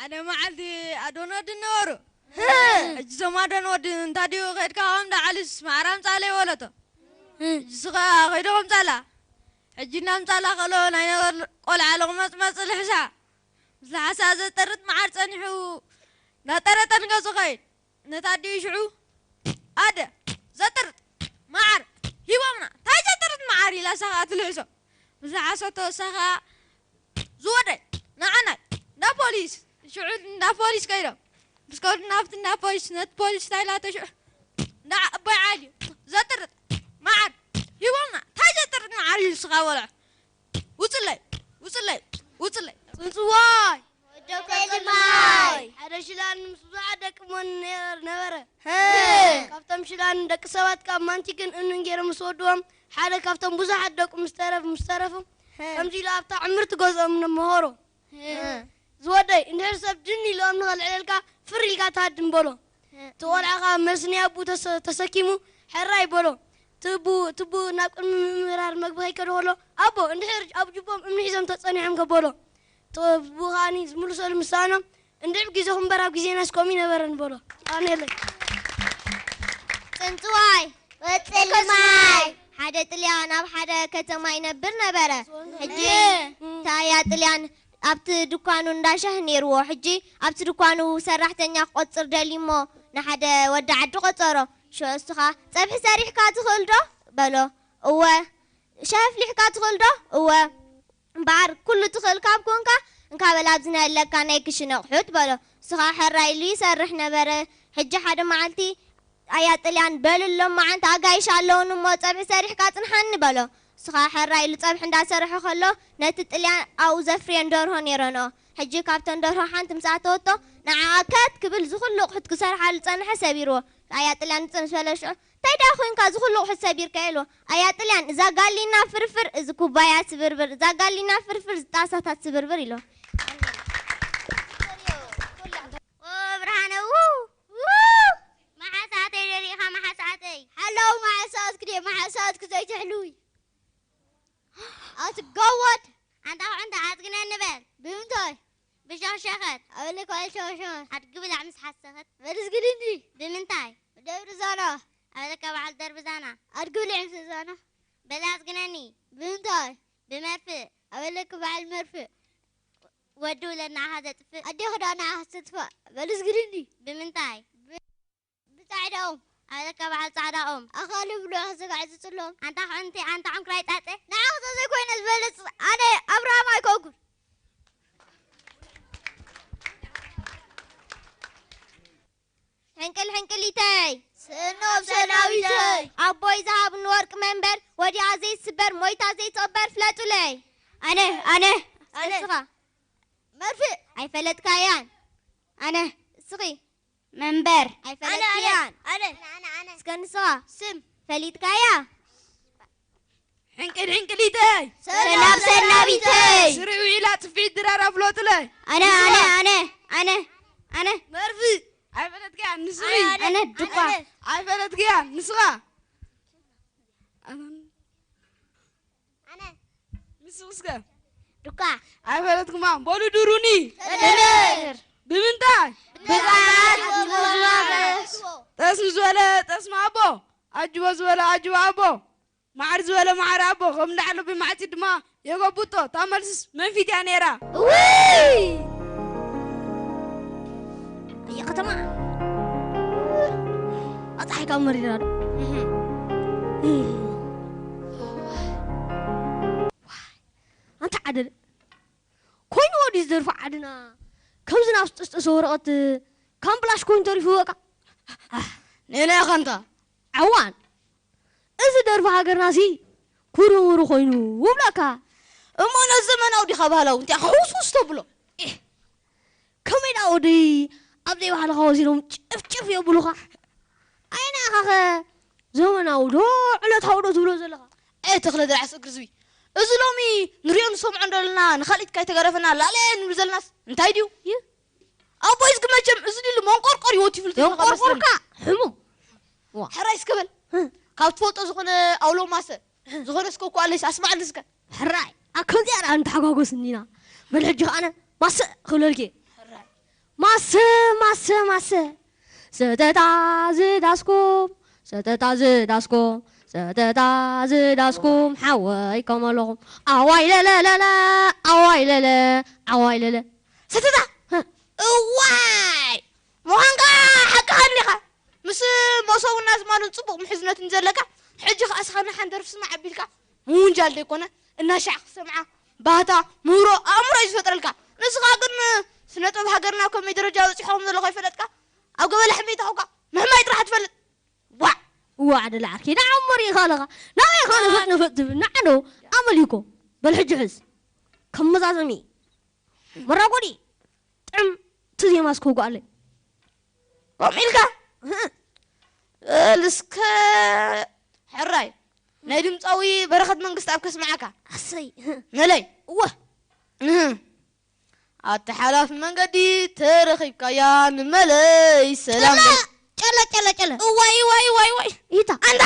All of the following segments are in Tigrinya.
ሓደ መዓልቲ ኣዶን ወድን ነበሩ። ሕጂ እዞም ኣዶን ወድን እንታይ ድዩ ከድካ ከም ደዓልስ ማዕረ ኣምጻለይ በለቶ። ሕጂ ስኻ ከይዶ ከምጻላ። ሕጂ እናምጻላ ከሎ ናይ ነገር ቆልዓ ለቕመጽመጽ ልሕሳ። ምስ ልሓሳ ዘጠርጥ መዓር ጸኒሑ እናጠረጠ ንገጹ ከይድ። ነታ ኣዲኡ ሽዑ ኣደ ዘጥርጥ መዓር ሂቦምና። እንታይ ዘጥርጥ መዓር ኢላ እሳ ኸኣ ትልሕሶ። ምስ ለሓሰቶ እሳ ኸኣ ዝወደይ ንዓናይ ናብ ፖሊስ። ሽዑ ናብ ፖሊስ ከይዶም። ምስ ከዱ ናብቲ ናብ ፖሊስ፣ ነቲ ፖሊስ እንታይ ኢላቶ ሽዑ ንዓ ኣቦይ ዓሊ ዘጥርጥ መዓር ሂቦምና። እንታይ ዘጥርጥ መዓር ኢሉ ስኻ በልዖ። ውጽለይ ውጽለይ ውጽለይ ጽንጽዋይ ወደብ ከተማይ። ሓደ ሽላን ምስ ብዙሓት ደቂ እሞ ነር- ነበረ። ካብቶም ሽላን ደቂ ሰባት ካብ ማንቲግን እምንን ገይሮም ምስ ወድዎም ሓደ ካብቶም ብዙሓት ደቁ ምስ ተረፍ ምስ ተረፉ ከምዚ ኢሉ ኣብታ ዕምርቲ ገዝኦም ንመሃሮ። ዝወደይ እንድሕር ሰብ ድን ኢሉ እምኒ ከልዕለልካ ፍር ኢልካ ትሃድም በሎ። እቲ ቆልዓ ኸዓ መልሲ ናይ ኣቦኡ ተሰ- ተሰኪሙ ሕራይ በሎ። ትቡ ትቡ ናብ ቅድሚ ምምራር መግቢ ከይከደ ከሎ ኣቦ እንድሕር ኣብ ጅቦም እምኒ ሒዞም ተጸኒሖም ከበሎ። ትቡ ኸዓኒ ዝምልሰሉ ምስ ሰኣኖም እንድዕብ ግዜኹም እምበር ኣብ ግዜናስ ከምኡ ይነበረን በሎ። ኣሜለይ። ጽንጽዋይ ወጽልማይ ሓደ ጥልያን ኣብ ሓደ ከተማ ይነብር ነበረ። ሕጂ ታያ ጥልያን ኣብቲ ድኳኑ እንዳ ሻሂ ነይርዎ። ሕጂ ኣብቲ ድኳኑ ሰራሕተኛ ክቆጽር ደልዩ እሞ ንሓደ ወዲ ዓዲ ቆጸሮ። ሽዑ እሱ ኸኣ ጸብሒ ሰሪሕካ ትኽእል ዶ በሎ። እወ። ሻሂ ኣፍሊሕካ ትኽእል ዶ? እወ። እምበኣር ኩሉ ትኽእል ካብ ኮንካ እንካ በል ኣብዚ ናይ ኣለካ ናይ ክሽነ ኣቑሑት በሎ። እሱ ኸኣ ሕራይ ኢሉ ይሰርሕ ነበረ። ሕጂ ሓደ መዓልቲ ኣያ ጥልያን በሉ ሎመዓንቲ ኣጋይሽ ኣለዉኒ እሞ ጸብሒ ሰሪሕካ ኣጽንሓኒ በሎ። እሱ ኸኣ ሕራይ ኢሉ ጸብሒ እንዳሰርሐ ከሎ ነቲ ጥልያን ኣብኡ ዘፍርየን ደርሆ ነይረንኦ። ሕጂ ካብተን ደርሆ ሓንቲ ምስ ኣተወቶ ንዓኣ ከት ክብል ዝኹሉ ኣቑሑት ክሰርሓሉ ዝጸንሐ ሰቢርዎ። ኣያ ጥልያን ጽን ምስ በለ ሽዑ እንታይ ደኣ ኮይንካ እዚ ኩሉ ኣቑሑት ሰቢርካ ኢልዎ። ኣያ ጥልያን እዛ ጋሊና ፍርፍር፣ እዚ ኩባያ ስብርብር፣ እዛ ጋሊና ፍርፍር፣ እዚ ጣሳታት ስብርብር ኢልዎ። ኦ ብርሃነ ው ው መሓሳተይ ደሊኻ መሓሳተይ ሓላው መሓሳትክ ድየ መሓሳትክ ዘይትሕልዊ ኣቲ ገወት ኣንታ ኩዕንታ ኣጽግነኒ በል ብምንታይ ብሸኽሸኸት ኣበለካ በዓል ሸኽሸኸት ኣድጊ ብላዕ ምስ ሓሰኸት በል ዝግድኒ ብምንታይ ብደብሪ ዛና ኣበለካ በዓል ደርቢ ዛና ኣድጊ ብልዕ ምስ ዛና በል ኣጽግነኒ ብምንታይ ብመርፍእ ኣበለካ በዓል መርፍእ ወዲ ውለድ ንዓኻ ዘጥፍእ ኣዴኺ ደኣ ንዓኻ ትጥፋእ በል ዝግድኒ ብምንታይ ብጻዕዳኦም ኣበለካ በዓል ጻዕዳ ኦም ኣኻሊ ብልዑ ክዘጋዕ ዝጽሎም ኣንታ ኩዕንቲ ኣንታ ዕንኩራይ ጻጸ ንዓኹ ተዘይኮይነ ዝበልጽ ኣነ ኣብርሃም ኣይኮንኩን ሕንቅል ሕንቅሊተይ ስእኖም ሰናዊተይ ኣቦይ ዝሃብኒ ወርቂ መንበር ወዲኣ ዘይትስበር ሞይታ ዘይትቕበር ፍለጡለይ ኣነ ኣነ ኣነ እስኻ መርፍእ ኣይፈለጥካያን ኣነ እስኺ መንበር ኣይፈለጥክያን ኣነ ኣነ ኣነ እስከ ንስኻ ስም ፈሊጥካያ ሕንቅል ሕንቅሊተይ ሰላም ሰናቢተይ ስርዕ ውዒላ ጽፍዒት ድራር ኣፍሎጥለይ ኣነ ኣነ ኣነ ኣነ ኣነ መርፍእ ኣይፈለጥክያ ንስኺ ኣነ ድኳ ኣይፈለጥክያ ንስኻ ኣነ ንስኺ እስከ ዱካ ኣይፈለጥኩማ በሉ ድሩኒ ሰድር ብምንታይ ብብዓል ዝመዝማመስ ጠስሚ ዝበለ ጠስሚ ኣቦ ኣጅቦ ዝበለ ኣጅቦ ኣቦ መዓር ዝበለ መዓር ኣቦ ከም እንዳዕሎ ብማዕጺ ድማ የጎብጦ እታ መልስስ መንፊት እያ ነይራ እውይ ኣየ ከተማ ኣፀሓይ ካብ መሪራ ዶ ኣንታ ዓደለ ኮይንዎ ድዩ ዝደርፎ ዓድና ከምዚ ናብ ዝጥስጠሰ ወረቐት ካምብላሽ ኮይኑ ተሪፉ በቃ ንእና ከንታ ዓዋን እዚ ደርፊ ሃገርናሲ ኩርምሩ ኮይኑ ውብለካ እሞ ነዚ ዘመናዊ ዲኻ ባህላዊ እንታይ ክሕውስውስ ተብሎ ከመይ ደኣ ወደይ ኣብ ዘይባህልኻ ወሲዶም ጭፍጭፍ የብሉኻ ኣየናኻ ኸ ዘመናዊ ዶ ዕለታዊ ዶ ትብሎ ዘለኻ ኣየ ተኽለ ድርዓስ እግሪ ዝብኢ እዚ ሎሚ ንሪኦ ንሰምዖ እንደለና ንኻልኢት ካይተገረፈና ላለ ንብል ዘለናስ እንታይ ድዩ ኣቦይ ዝግመቸም እዚ ድሉ መንቆርቆር ይወት ይፍልጥ የንቆርቆርካ ሕሙም ሕራይ እስከ በል ካብ ትፈልጦ ዝኾነ ኣውሎ ማሰ ዝኾነ እስከ እኮ ኣለሽ ኣስማዕ እስከ ሕራይ ኣብ ከምዚኣ ደኣ ንተሓጓጎስ እንዲና በል ሕጂ ከኣነ ማሰ ክብለልኪ ሕራይ ማሰ፣ ማሰ፣ ማሰ። ሰተታ ዝዳስኩም፣ ሰተታ ዝዳስኩም፣ ሰተታ ዝዳስኩም ሓወይ ከም ኣለኹም። ኣዋይ ለለለለ፣ ኣዋይ ለለ፣ ኣዋይ ለለ። ሰተታ፣ እዋይ! ምዃንካ ሓቅኻ እንዲኻ። ምስ መሶብና ዝማኑን ጽቡቕ ምሕዝነትን ዘለካ፣ ሕጂ ከኣ ስኻ ንሓን ደርፊ ስማዕ ኣቢልካ ምውንጃል ደይኮነ፣ እናሻዕ ክትሰምዓ ባህታ፣ ምህሮ፣ ኣእምሮ እዩ ዝፈጥረልካ። ንስኻ ግን ስነ ጥበብ ሃገርና ከመይ ደረጃ በጺሑ ከም ዘሎ ከይፈለጥካ፣ ኣብ ገበላ ሕመይ ተኾንካ፣ ምሕማይ ጥራሕ ትፈልጥ። ዋዕ! ዋዕ ደለ ዓርኪ፣ ንዓ እሞ ርኢኻ ኣለኻ። ናበይ ኢኻ ንፍጥ ንፍጥ ትብል? ንዓ ዶ ኣመል እዩ እኮ። በል ሕጂ ሕዝ። ከም መዛዘሚ። መራጎዲ። ጥዕም፣ እቲ ዜማ እስከ ውግኣለይ። ከምኡ ኢልካ? እህ። በል እስከ ሕራይ። ናይ ድምፃዊ በረኸት መንግስት ኣብ ከስምዓካ። ኣሰይ። እህ። ነለይ። እወ። እህ። ኣቲ ሓላፊ መንገዲ ተረኺብካያ ንመለይ ሰላም ጨለ፣ በል። ጨለ፣ ጨለ፣ ጨለ። እዋይ፣ እዋይ፣ እዋይ፣ እዋይ። ኢታ። ኣንታ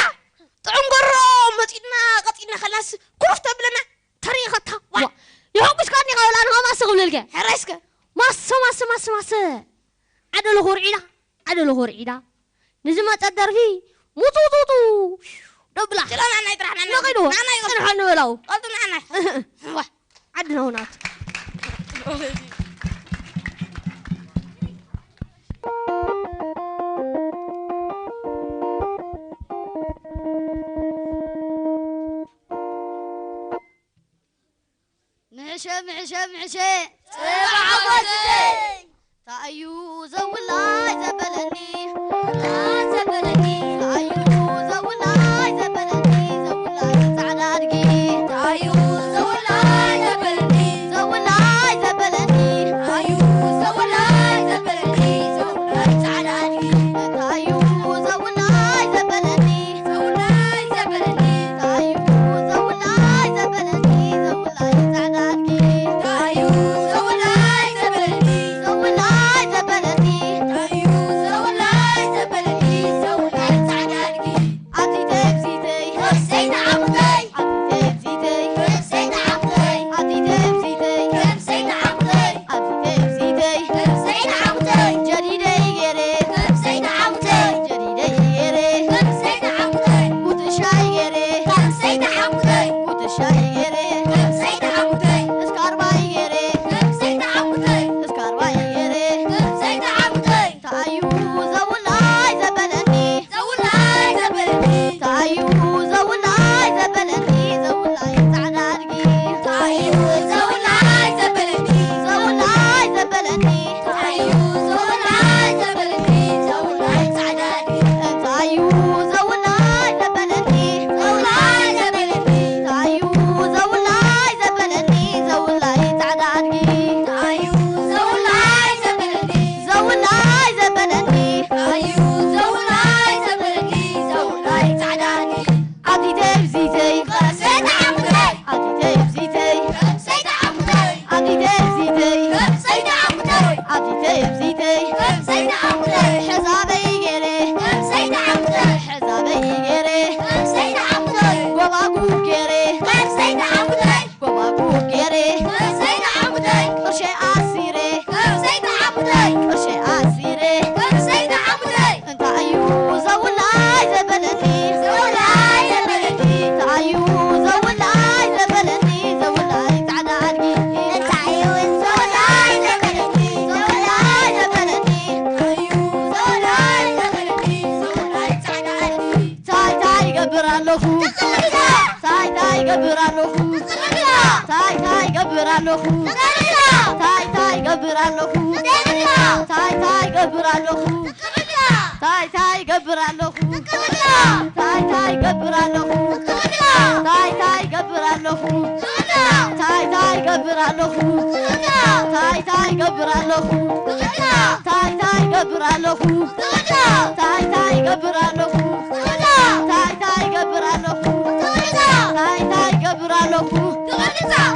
ጥዑም ጎሮ መፂድና ቀፂድና ከላስ ኩርፍ ተብለና ተሪኢኸታ። ዋ። ዋ። ይሕጉስካ እኒኻ ወላ ንኸ ማሰ ክብለልከ? ሕራይ እስከ። ማሰ፣ ማሰ፣ ማሰ፣ ማሰ። ዓደሎ ኮርዒዳ፣ ዓደሎ ኮርዒዳ። ንዝመጸ ደርፊ ሙጡጡጡ። ደብላ። ጭላ ናናይ ጥራሕ ናናይ። ነቒድዎ። ናናይ ቀልጡ። ጽንሖ ንበላው። ቀልጡ ናናይ። ዋ። ዓድና ውናት። ምሕሸ፣ ምሕሸ፣ ምሕሸ። ጽባሕ ሓጎስ። ታዩ ዘውላይ ዘበለኒ። ዘበለኒ። ታዩ ዘውላይ ዘበለኒ። ዘውላይ ጻዕዳ ኣድጊ። ታዩ ዘውላይ ዘበለኒ። ዘውላይ ዘበለኒ። ታዩ ዘውላይ ዘበለኒ። ዘውላይ ጻዕዳ ኣድጊ። ታዩ ዘውላይ ዘበለኒ። ዘውላይ ዘበለኒ። ታዩ ዘውላይ ዘበለኒ። ዘውላይ ጻዕዳ ኣድጊ። ታዩ ዘውላይ ዘበለኒ። ዘውላይ ዘበለኒ። ታዩ ዘውላይ ዘበለኒ። ዘውላይ ጻዕዳ ኣድጊ። ኣብዚተይ፣ ኣብዚተይ። ነብሰይ ንዓኹተይ። ኣብዚተይ፣ ኣብዚተይ። ነብሰይ ንዓኹተይ። ኣብዚተይ፣ ኣብዚተይ። ነብሰይ ንዓኹተይ። ኣብዚተይ፣ ኣብዚተይ። ነብሰይ ንዓኹተይ። ጀዲደይ ገይረ። ነብሰይ ንዓኹተይ። ጀዲደይ ገይረ። ነብሰይ ንዓኹተይ። ኩትሻይ ገይረ። ነብሰይ ንዓኹተይ። ኩትሻይ ገይረ። ነብሰይ ንዓኹተይ። እስካርባይ ገይረ። ነብሰይ ንዓኹተይ። እስካርባይ ገይረ። ነብሰይ ንዓኹተይ። ታዩ ዘውላይ ዘበለኒ። ዘውላይ ዘበለኒ። ታዩ ዘውላይ ዘበለኒ። ዘውላይ ጻዕዳ ኣድጊ። ታዩ ዘውላይ ዘበለኒ። ዘውላይ ዘበለኒ። ታዩ ዘውላይ ዘበለኒ። ዘውላይ ጻዕዳ ኣድጊ። ታዩ ዘውላይ ዘበለኒ። ዘውላይ ዘበለኒ። ታዩ ዘውላይ ዘበለኒ። ዘውላይ ጻዕዳ ኣድጊ። ታዩ ዘውላይ ዘበለኒ። ዘውላይ ዘበለኒ። ኣዩ ዘውላይ ዘበለኒ። ዘውላይ ጻዕዳ ኣድጊ። ኣብዚተይ፣ ኣብዚተይ። ከብሰይ ተዓሙተይ። ኣብዚተይ፣ ኣብዚተይ። ከብሰይ ተዓሙተይ። ኣብዚተይ፣ ኣብዚተይ። ከብሰይ ተዓሙተይ። ኣብዚተይ፣ ኣብዚተይ። ከብሰይ ተዓሙተይ። ሕዛበይ ገይረ። ከብሰይ ተዓሙተይ። ሕዛበይ ገይረ። ከብሰይ ተዓሙተይ። ጎባጉብ ገይረ። ከብሰይ ተዓሙተይ። ጎባጉብ ገይረ። ከብሰይ ተዓሙተይ። ቅርሸይ ኣሲረ። ከብሰይ ተዓሙተይ። ቅርሸይ ኣሲረ። ከብሰይ ተዓሙተይ። እንታይ እዩ ዘውላይ ዘበለኒ? ዘውላይ ዘበለኒ። እንታይ እዩ ዘውላይ ዘበለኒ? ዘውላይ ጻዕዳ ኣድጊ። እንታይ እዩ ዘውላይ ዘበለኒ? ዘውላይ ዘበለኒ። እንታይ እዩ ዘውላይ ዘበለኒ? ዘውላይ ጻዕዳ ኣድጊ። ታይ ታይ ይገብር ኣለኹ? ትኽክል። ታይ ታይ ይገብር ኣለኹ? ትኽክል። ታይ ታይ ይገብር ኣለኹ? ትኽክል። ታይ ታይ ይገብር ኣለኹ? ትኽክል። ታይ ታይ ይገብር ኣለኹ? ትኽክል። ታይ ታይ ይገብር ኣለኹ? ትኽክል። ታይ ታይ ይገብር ኣለኹ? ትኽክል። ታይ ታይ ይገብር ኣለኹ? ትኽክል። ታይ ታይ ይገብር ኣለኹ? ትኽክል። ታይ ታይ ይገብር ኣለኹ? ትኽክል። ታይ ታይ ይገብር ኣለኹ? ትኽክል። ታይ ታይ ይገብር ኣለኹ? ትኽክል። ታይ ታይ ይገብር ኣለኹ? ትኽክል። ታይ ታይ ይገብር ኣለኹ? ትኽክል።